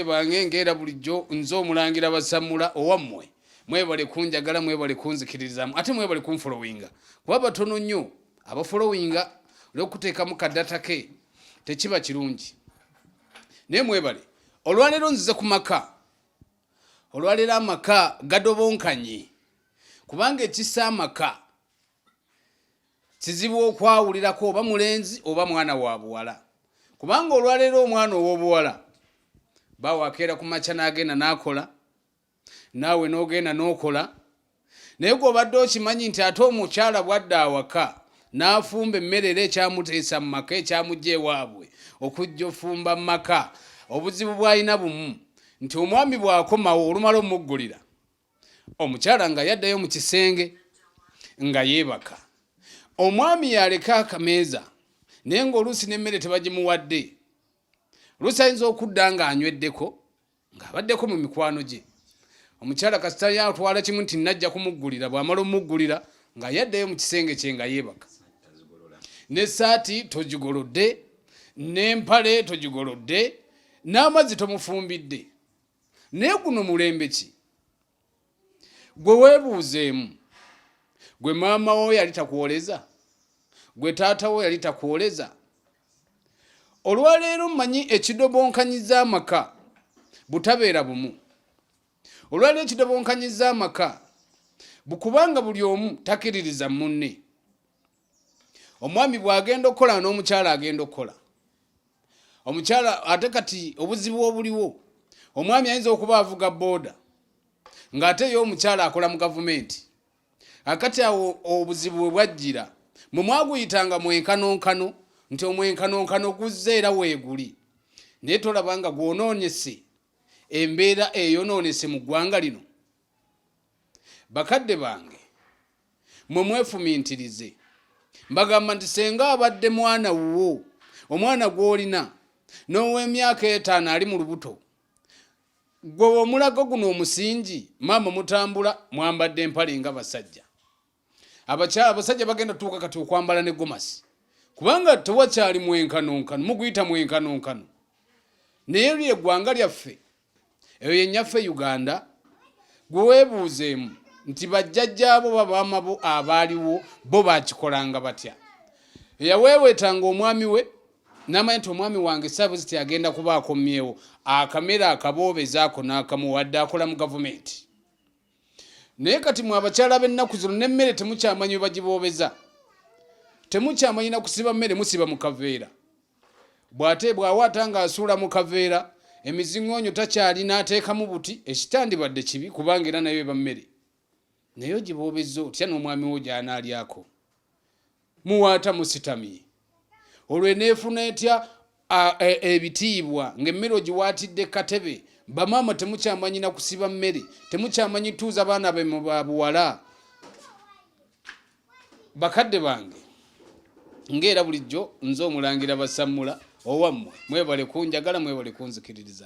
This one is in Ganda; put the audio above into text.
Bange, ng'era bulijjo, nze Omulangira Basammula owammwe. Mwebale kunjagala, mwebale kunzikiririzaamu, ate mwebale kunfolowinga, kuba batono nnyo abafolowinga. Olwokuteekamu kadata ke tekiba kirungi, naye mwebale. Olwaleero nzize ku maka. Olwaleero amaka gadobonkanye, kubanga ekisa amaka kizibu okwawulirako oba mulenzi oba mwana wa buwala, kubanga olwaleero omwana ow'obuwala bawakeera ku makya n'agenda n'akola, naawe n'ogenda n'okola. Naye gw'obadde okimanyi nti ate omukyala bwadda awaka n'afumba emmere, era ekyamuteesa mu maka, ekyamujja ewaabwe okujja ofumba mu maka, obuzibu bw'alina bumu, nti omwami bw'akomawo, olumala omuggulira, omukyala nga yaddayo mu kisenge nga yeebaka. Omwami yaleka akameeza, naye ng'oluusi n'emmere tebagimuwadde. Oluusi ayinza okudda ng'anyweddeko, ng'abaddeko mu mikwano gye. Omukyala kasita yatwala kimu nti najja kumuggulira, bw'amala omuggulira nga yaddayo mu kisenge kye nga yeebaka. N'essaati togigolodde, n'empale togigolodde, n'amazzi tomufumbidde. Naye guno mulembe ki? Gwe weebuuzeemu, gwe maama wo yali takwoleza? Gwe taata wo yali takwoleza? Olwaleero mmanyi ekidobonkanyiza amaka butabeera bumu. Olwaleero ekidobonkanyiza amaka bukubanga buli omu takkiririza munne. Omwami bw'agenda okukola, n'omukyala agenda okukola. Omukyala ate kati obuzibu obuliwo, omwami ayinza okuba avuga booda, ng'ate ye omukyala akola mu gavumenti. Akati awo obuzibu bwe bwajjira, mwe mwaguyitanga mwenkanonkano, nti omwenkanonkano guzze era weeguli, naye tolaba nga gwonoonese embeera eyonoonese mu ggwanga lino? Bakadde bange, mwe mwefumintirize. Mbagamba nti senga abadde mwana wuwo, omwana gw'olina n'ow'emyaka 5 ali mu lubuto, gwe omulago guno omusingi. Maama, mutambula mwambadde empale nga basajja. Abakyala, abasajja bagenda tuuka kati okwambala ne gomasi, kubanga tewakyali mwenkanonkano. Muguyita mwenkanonkano, naye lyo eggwanga lyaffe, eyo yennyaffe Uganda. Gwe weebuuzeemu nti bajjajjaabo, babaama bo abaaliwo, bo bakikolanga batya? Eyaweeweetanga omwami we n'amanya nti omwami wange saabuzi agenda kuba akomyewo, akamere akaboobezaako n'akamuwadde, akola mu gavumenti. Naye kati mwe abakyala b'ennaku zino, n'emmere temukyamanyi we bagiboobeza, temukyamanyi na kusiba mmere, musiba mu kaveera. Bw'ate bw'awaata ng'asuula mu kaveera, emiziŋoonyo takyalina, ateekamu buti. Ekitandibadde kibi, kubanga era nayo eba mmere, naye ogiboobezza otya n'omwami wo gy'anaalyako? Muwaata musitamye, olwo eneefuna etya ebitiibwa ng'emmere ogiwaatidde katebe? Bamaama, temukyamanyi na kusiba mmere, temukyamanyi tuuza baana be mu babuwala. Bakadde bange, ng'era bulijjo, nze Omulangira Basammula owammwe. Mwebale kunjagala, mwebale kunzikiririza.